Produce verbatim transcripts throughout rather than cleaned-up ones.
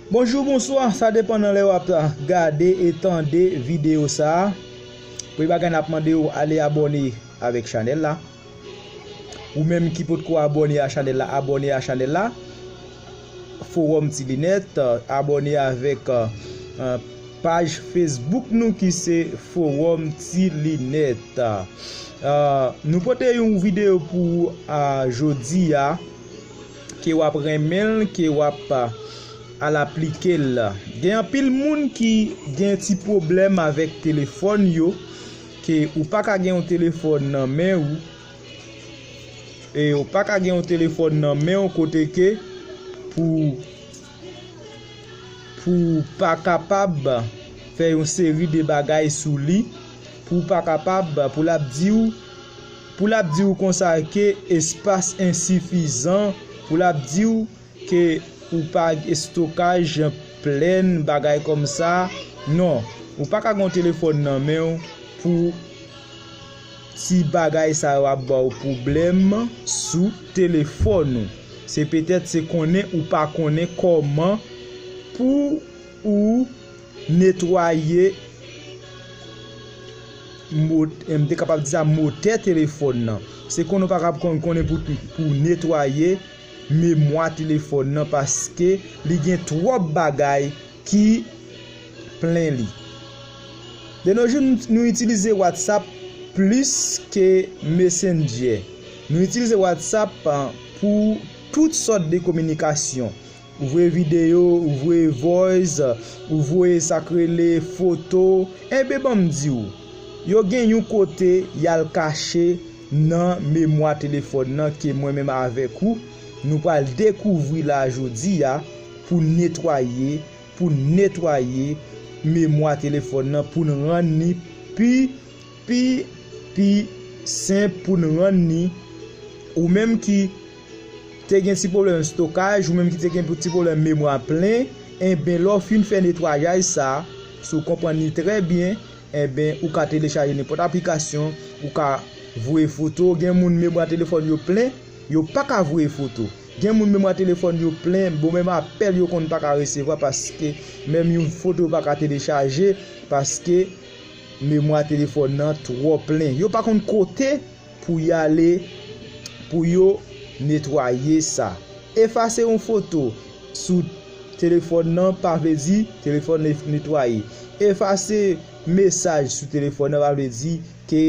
Bonjou, bonswa, sa depann nan lè w ap gade e tande videyo sa a. Premye bagay n ap mande w ale abòne avèk chanèl la. Ou menm ki potko abòne a chanèl la, abòne a chanèl la. Fowòm Ti Linèt, abòne avèk, eh, paj Facebook nou ki se Fowòm Ti Linèt. Eh, nou pote yon videyo pou ou, ah, jodi a, ke w ap renmen l, ke w ap, ah, al aplike l. Gen anpil moun ki gen ti pwoblèm avèk telefòn yo, ke ou pa ka gen yon telefòn nan men ou, e ou pa ka gen yon telefòn nan men w kote ke pou, pou w pa kapab fè yon seri de bagay sou li, pou w pa kapab, pou l ap di w, pou l ap di w konsa ke espas ensifizan, pou l ap di w ke ou pa estokaj plen bagay kòm sa. Non, ou pa ka gen yon telefòn nan men w pou ti bagay sa yo ap ba w pwoblèm sou telefòn ou. Se petèt se konnen ou pa konnen kòman pou ou netwaye mo-, m te kapab di sa, motè telefòn nan. Se konnen ou pa kab kon-, konnen pou, pou netwaye memwa telefòn nan paske li gen twòp bagay ki plen li. De nos jours, nou, nou itilize WhatsApp plis ke Messenger. Nou itilize WhatsApp, ah, pou tout sòt de kominikasyon. Ou voye videyo, ou voye voice, ou voye sa k rele foto. Enben, ban m di w, yo gen yon kote y al kache nan memwa telefòn nan ke mwen menm avèk ou, nou pral dekouvri la jodi a pou netwaye, pou netwaye memwa telefòn nan, pou n rann li pi, pi, pi senp, pou n rann li, ou menm ki te gen ti pwoblèm estokaj, ou menm ki te gen ti pwoblèm memwa plen, enben, lè w fin fè netwayaj sa, si w konprann li trè byen, enben, ou ka telechaje nenpòt aplikasyon, ou ka voye foto. Gen moun memwa telefòn yo plen, yo pa ka voye foto. Gen moun memwa telefòn yo plen, bon, menm apèl yo konn pa ka resevwa paske menm yon foto yo pa ka telechaje paske memwa telefòn nan twò plen. Yo pa konn kote pou y ale, pou yo netwaye sa. Efase yon foto sou telefòn nan pa vle di telefòn nan netwaye. Efase mesaj sou telefòn nan pa vle di ke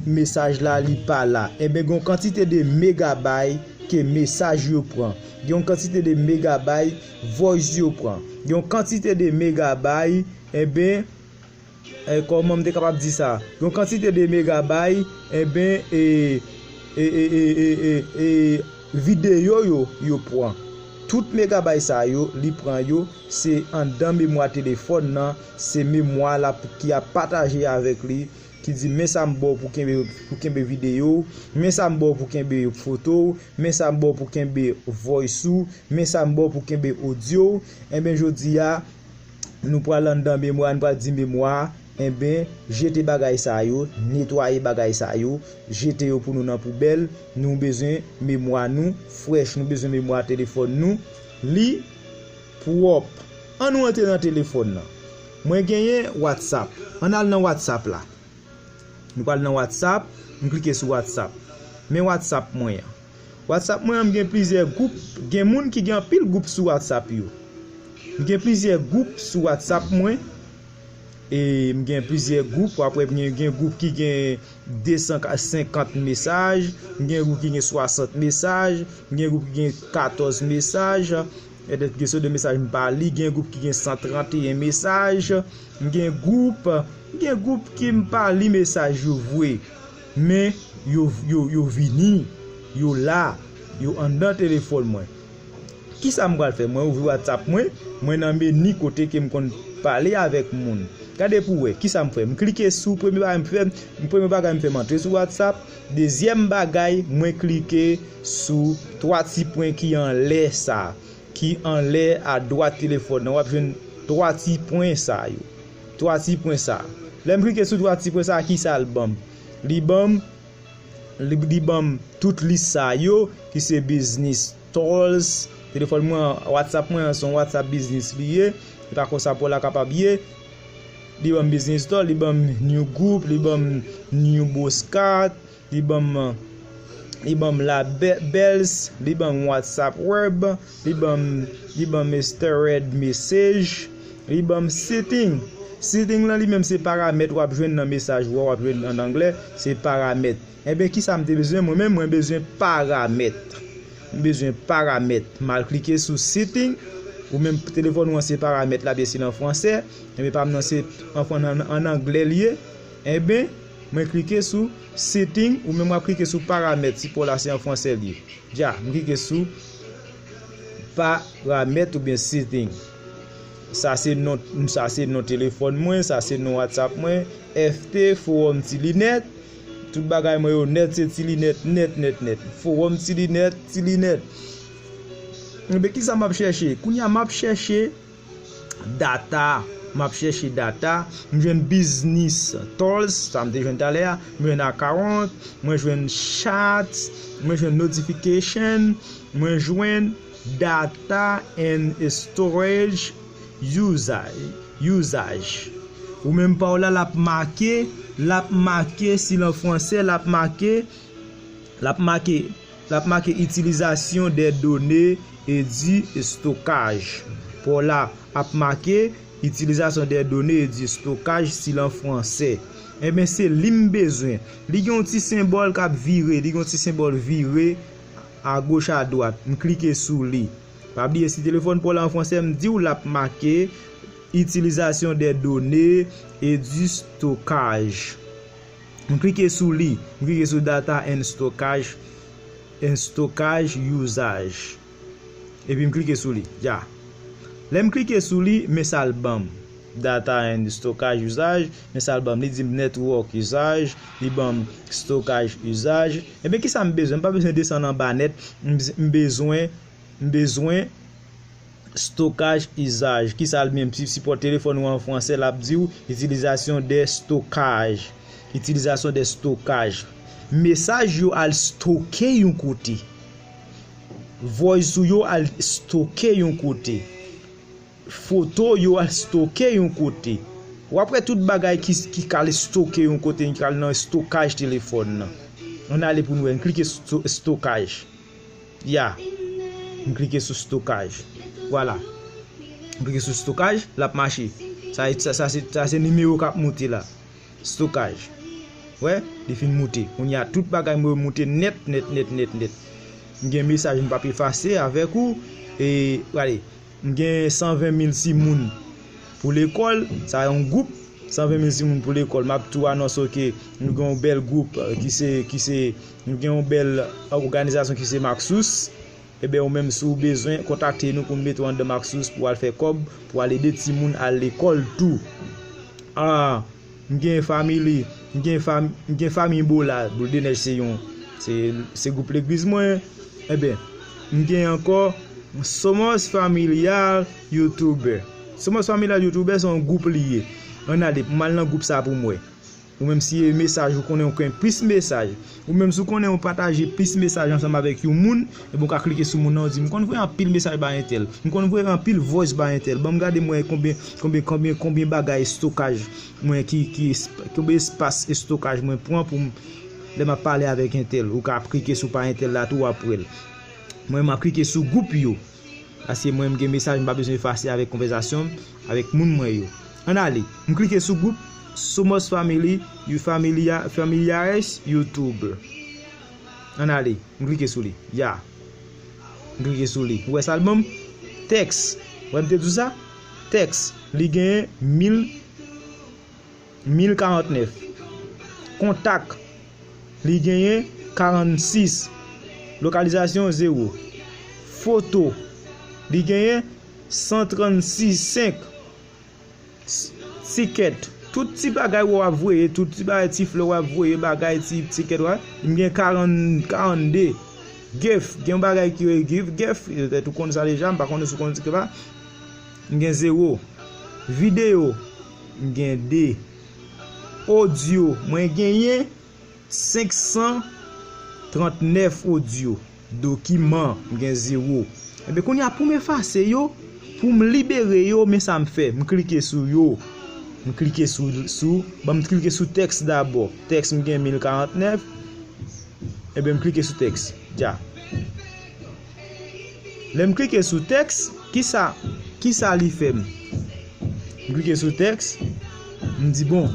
mesaj la li pa la. Enben, gen yon kantite de megabay ke mesaj yo pran. Gen yon kantite de megabay voice yo pran. Gen yon kantite de megabay, enben, e, kòman m te kapab di sa? Gen yon kantite de megabay, enben, e, e, e, e, e, e, e, videyo yo, yo pran. Tout megabay sa yo, li pran yo, se anndan memwa telefòn nan, se memwa la ki ap pataje avèk li, ki di, "Men sa m ba w pou kenbe, pou kenbe videyo, men sa m ba w pou kenbe foto, men sa m ba w pou kenbe voice ou, men sa m ba w pou kenbe audio." Enben, jodi a, nou pral anndan memwa, nou pral di memwa, enben, jete bagay sa yo, netwaye bagay sa yo, jete yo pou nou nan poubèl. Nou bezwen memwa nou frèch, nou bezwen memwa telefòn nou, li pwòp. Ann nou antre nan telefòn nan. Mwen genyen WhatsApp. Ann al nan WhatsApp la. Nou pral nan WhatsApp, m klike sou WhatsApp. Men WhatsApp mwen an. WhatsApp mwen an, m gen plizyè gwoup. Gen moun ki gen anpil gwoup sou WhatsApp yo. M gen plizyè gwoup sou WhatsApp mwen. E m gen plizyè gwoup. Apre, m gen, gen gwoup ki gen de san senkant mesaj. M gen gwoup ki gen swasant mesaj. M gen gwoup ki gen katòz mesaj. Petèt gen sou de mesaj m pa li, gen gwoup ki gen san tranteyen mesaj, gen gwoup, gen gwoup ki m pa li mesaj yo vre, men yo, yo, yo vini, yo la, yo anndan telefòn mwen. Kisa m pral fè? Mwen ouvri WhatsApp mwen, mwen nan meni kote ke m konn pale avèk moun. Gade pou w wè, kisa m fè? M klike sou premye bagay m fè, premye bagay m fè, m antre sou WhatsApp. Dezyèm bagay, mwen klike sou twa ti pwen ki anlè sa, ki anlè adwat telefòn nan, w ap jwenn twa ti pwen sa yo. Twa ti pwen sa. Lè m klike sou twa ti pwen sa, kisa l ban m? Li ban m, li, li ban m tout lis sa yo, ki se business tools, Telefòn mwen, WhatsApp mwen an se yon WhatsApp biznis li ye. Se pa konsa Paula kapab ye. Li ban m biznis to, li ban m New Group, li ban m New Boscat, li ban m, li ban m La Be- Bells, li ban m WhatsApp Web, li ban m, li ban m Stored Message, li ban m Setting. Setting lan li menm se paramèt w ap jwenn nan mesaj ou a, w ap jwenn an anglè, se paramèt. Enben, kisa m te bezwen? Mwen menm, mwen bezwen paramèt. M bezwen paramèt. M al klike sou Setting. Ou menm, telefòn ou an se paramèt la, byen si l an fransè. Enben, pa m nan se an, an, an anglè li ye. Enben, mwen klike sou Setting. Ou menm w ap klike sou paramèt. Si Paula se an fransè li ye. Dja, m klike sou paramèt oubyen Setting. Sa se non, sa se non telefòn mwen, sa se non WhatsApp mwen, F T, Fowòm Ti Linèt. Tout bagay mwen yo nèt se Ti Linèt, nèt, nèt, nèt. Fowòm Ti Linèt, Ti Linèt. Enben, kisa m ap chèche? Kounye a, m ap chèche data. M ap chèche data. M jwenn biznis tools, sa m te jwenn talè a. M jwenn account. Mwen jwenn chat. Mwen jwenn notification. Mwen jwenn data and storage usage. Usage. Ou menm pa w la, l ap make, l ap make, si l an fransè, l ap make, l ap make, l ap make utilisation des données et du stockage. Pa w la ap make utilisation des données et du stockage si l an fransè. Enben, se li m bezwen. Li gen yon ti senbòl k ap vire, li gen yon ti senbòl vire agoch adwat. M klike sou li. Pa bliye, si telefòn pa w la an fransè, m di w l ap make utilisation des données et du stockage. M klike sou li. M klike sou data and stockage, and stockage usage. Epi m klike sou li. Dja. Lè m klike sou li, men sa l ban m. Data and stockage usage, men sa l ban m. Li di m network usage, li ban m stockage usage. Enben, kisa m bezwen? M pa bezwen desann anba nèt. M, m bezwen, m bezwen stockage usage. Kisa l menm? Si, si pòt telefòn ou an fransè, l ap di w utilisation des stockages. Utilisation des stockages. Mesaj yo al stoke yon kote. Voice ou yo al stoke yon kote. Foto yo al stoke yon kote. W ap wè tout bagay ki, ki kal stoke yon kote, ki kal nan stokaj telefòn nan. Ann ale pou n wè, n klike sto-, stokaj. Ya. M klike sou stokaj. Vwala. M klike sou stokaj, l ap mache. Sa, sa, sa, se, sa se nimewo k ap moute la. Stokaj. Wè, li fin moute. Kounye a, tout bagay mwen yo moute nèt, nèt, nèt, nèt, nèt. M gen mesaj m p ap efase avèk ou. E, gade, m gen san ven mil timoun pou lekòl. Sa yon gwoup, san ven mil timoun pou lekòl. M ap tou anonse ke nou gen yon bèl gwoup, eh, ki se, ki se, nou gen yon bèl òganizasyon ki se Maxus. Ebyen, ou menm, si w bezwen, kontakte nou pou n mete w anndan Maxus pou w al fè kòb, pou w al ede timoun al lekòl tou. Ah, m gen fanmi, m gen fanm-, m gen fanmi Bola, Boul de Nèj se yon, se, se gwoup legliz mwen. Ebyen, m gen ankò Somos Familiar YouTuber. Somos Familiar YouTuber se yon gwoup li ye. Ann ale, m al nan gwoup sa pou m wè. Ou menm si e mesaj, ou konnen ou gen plis mesaj. Ou menm si w konnen ou pataje plis mesaj ansanm avèk yon moun, ebyen ou ka klike sou moun nan, ou di, "M konn voye anpil mesaj ba entèl. M konn voye anpil voice ba entèl. Ban m gade mwen konbyen, konbyen, konbyen, konbyen bagay estokaj mwen ki, ki esp-, konbyen espas estokaj mwen pran pou m, lè m ap pale avèk entèl." Ou ka klike sou pa entèl la tou, w ap wè l. Mwen, m ap klike sou gwoup yo. Paske mwen, m gen mesaj, m pa bezwen efase avèk konvèsasyon m, avèk moun mwen yo. Ann ale, m klike sou gwoup Somos Family, you familia-, familiares YouTube. Ann ale, m klike sou li. Ya. M klike sou li. Ou wè sa l ban m? Tèks. Ou wè m te di w sa? Tèks. Li genyen mil mil karantnèf. Kontak, li genyen karannsis. Lokalizasyon, zewo. Foto, li genyen san trannsis senk. S-, tikèt, tout ti bagay w ap voye, tout ti bagay, ti flè w ap voye, bagay, ti tikèt w ap, m gen karann, karannde. Gift, gen yon bagay ki rele gift, gift, petèt ou konn sa deja, m pa konnen si w konn sa. M gen zewo. Videyo, m gen de. Odyo, mwen genyen senk san trannèf odyo. Dokiman, m gen zewo. Ebyen, kounye a pou m efase yo, pou m libere yo, men sa m fè. M klike sou yo. M klike sou, sou, bon, m klike sou tèks dabò. Tèks m gen mil karantnèf. Ebyen, m klike sou tèks. Dja. Lè m klike sou tèks, kisa, kisa li fè m? M klike sou tèks, m di bon.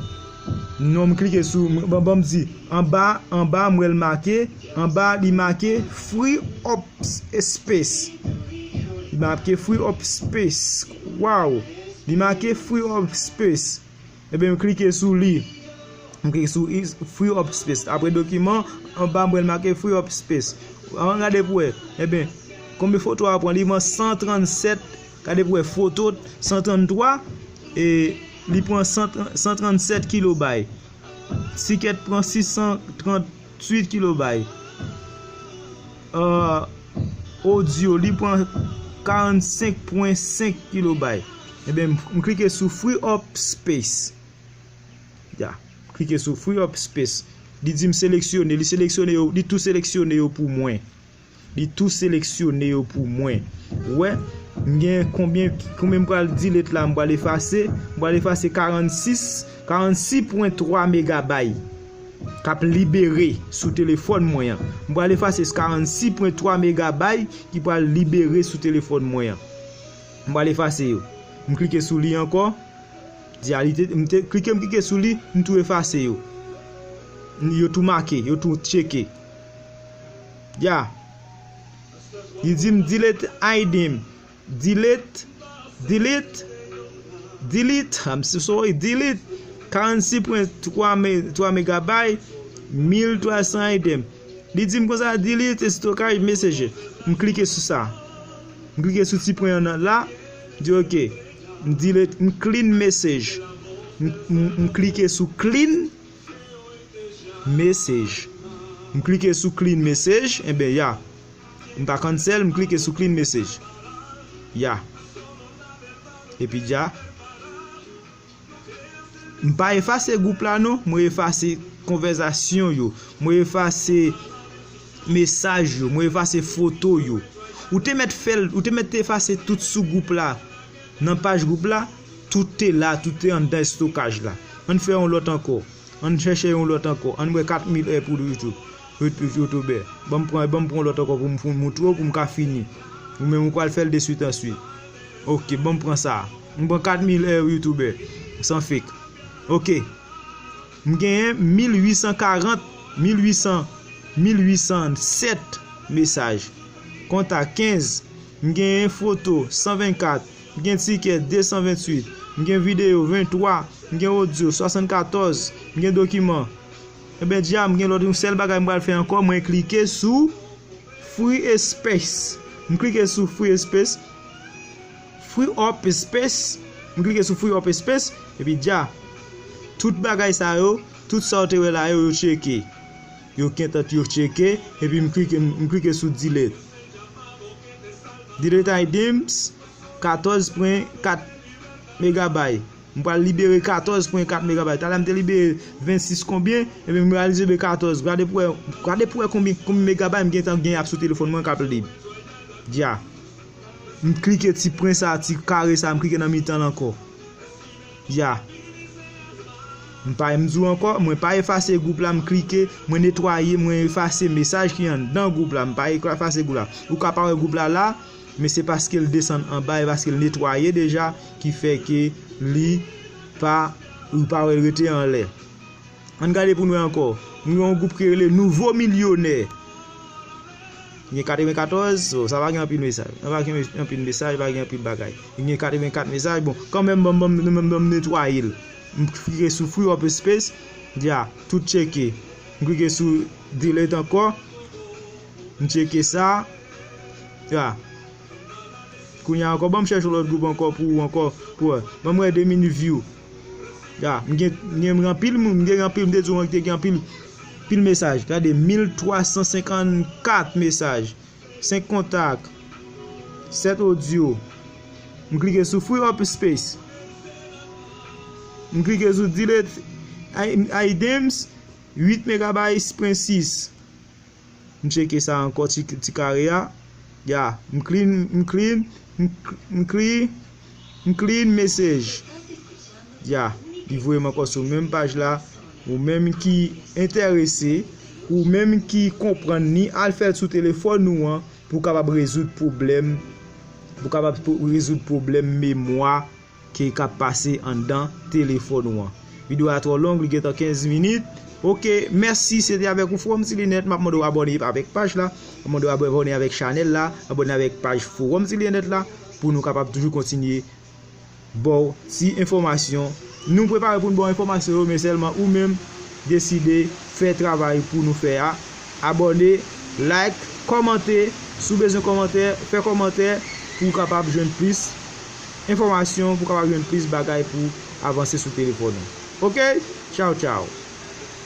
Non, m klike sou, m, bon, bon, m di, anba, anba, m wè l make, anba, li make free up space. Li make free up space. Waw! Li make free up space. Ebyen, m klike sou li. M klike sou is-, free up space. Apre dokiman, anba m wè l make free up space. An gade pou wè. Ebyen, konbyen foto a pran? Li pran san trannsèt. Gade pou wè foto san tranntwa. E li pran san, san trannsèt kilobay. Ticket pran sis san trantuit kilobay. Euh, audio, li pran karannsenk pwen senk kilobay. Ebyen, m, m klike sou free up space. Ya, m klike sou free up space. Li di m seleksyone, li seleksyone yo, li tou seleksyone yo pou mwen. Li tou seleksyone yo pou mwen. Ou wè, m gen konbyen, konbyen m pral delete la, m pral efase, m pral efase karannsis, karannsis pwen twa megabay k ap libere sou telefòn mwen an. M pral efase karannsis pwen twa megabay ki pral libere sou telefòn mwen an. M pral efase yo. M klike sou li ankò. Di a li te, m te klike, m klike sou li, m tou efase yo. Yo tou make, yo tou tcheke. Ya. Li di m delete item. Delete, delete, delete, I'm so sorry, delete. Karannsis pwen twa me-, twa megabay, mil twa san item. Li di m konsa, delete stokaj Messenger. M klike sou sa. M klike sou ti pwen an la. M di ok. M delete, m clean message. M, m, m klike sou clean message. M klike sou clean message. Enben, ya. M pa cancel, m klike sou clean message. Ya. Epi dja. M pa efase gwoup la non, mwen efase konvèzasyon yo, mwen efase mesaj yo, mwen efase foto yo. Ou te mèt fè l, ou te mèt te efase tout sou gwoup la. Nan paj gwoup la, tout te la, tout te anndan estokaj la. Ann fè yon lòt ankò. Ann chèche yon lòt ankò. Ann wè kat mil è pou YouTube. Yout-, YouTuber. Ban m pran, ban m pran lòt ankò pou m, pou m moutre w, pou m ka fini. Ou menm ou pral fè l de suite en suite. Ok, ban m pran sa. M pran kat mil è YouTuber. San fake. Ok. M genyen mil uit san karant, mil uit san, mil uit san sèt mesaj. Kontak kenz. M genyen foto san vennkat. M gen tikè de san venntuit. M gen videyo venntwa. M gen odyo swasannkatòz. M gen dokiman. Ebyen, dja, m gen lòt, yon sèl bagay m pral fè ankò, mwen klike sou free space. M klike sou free space. Free up space. M klike sou free up space. Epi dja. Tout bagay sa yo, tout sa w te wè la yo, yo tcheke. Yo gentan yo tcheke. Epi m klike, m klike sou delete. Delete items, katòz pwen kat megabay. M pral libere katòz pwen kat megabay. Talè m te libere vennsis konbyen, epi m pral libere katòz. Gade pou wè, gade pou wè konbyen, konbyen megabay m gentan gen ap sou telefòn mwen k ap lib. Dja. M klike ti pwen sa, ti kare sa, m klike nan mitan l ankò. Ya. M pa, m di w ankò, mwen pa efase gwoup la, m klike, mwen netwaye, mwen efase mesaj ki anndan gwoup la, m pa efase gwoup la. Ou ka pa wè gwoup la la, men se paske l desann anba e paske l netwaye deja ki fè ke li pa, ou pa wè l rete anlè. Ann gade pou n wè ankò. M gen yon gwoup ki rele Nouvo Milyonè. Gen katrevenkatòz, so, sa pa gen anpil mesaj. Sa pa gen mes-, anpil mesaj, pa gen anpil bagay. Gen katrevenkat mesaj, bon, kanmenm, ban m, ban m, ban m, ban m netwaye l. M klike sou free up space, ya, tout tcheke. M klike sou delete ankò. M tcheke sa. Ya. Kounye a ankò, ban m chèche yon lòt gwoup ankò pou ou ankò, pou wè. Ban m wè de mil view. Ya, m gen, m gen anpil moun, m gen anpil, m te di w, m te gen anpil, anpil mesaj. Gade, mil twa san senkannkat mesaj. Senk kontak. Sèt odyo. M klike sou free up space. M klike sou delete i-, items, uit megabytes pwen sis. M tcheke sa ankò, ti, ti kare a. Ya, m clean, m clean, m clean, m clean message. Ya, li voye m ankò sou menm paj la. Ou menm ki enterese, ou menm ki konprann ni, al fè l sou telefòn ou an pou w kapab rezoud pwoblèm, pou w kapab rezoud pwoblèm memwa ke k ap pase anndan telefòn ou an. Videyo a twò long, li gentan kenz minit. Oke, mèsi, se te avèk ou Forum Silinèt. M ap mande w abòne avèk paj la, m ap mande w abòne avèk chanèl la, abòne avèk paj Forum Silinèt la, pou nou kapab toujou kontinye ba w ti enfòmasyon. Nou prepare pou n ba w enfòmasyon yo, men sèlman ou menm deside fè travay pou nou fè a. Abòne, like, kòmante. Si w bezwen kòmantè, fè kòmantè pou w kapab jwenn plis enfòmasyon, pou w kapab jwenn plis bagay pou avanse sou telefòn ou. Oke? Tchaw, tchaw.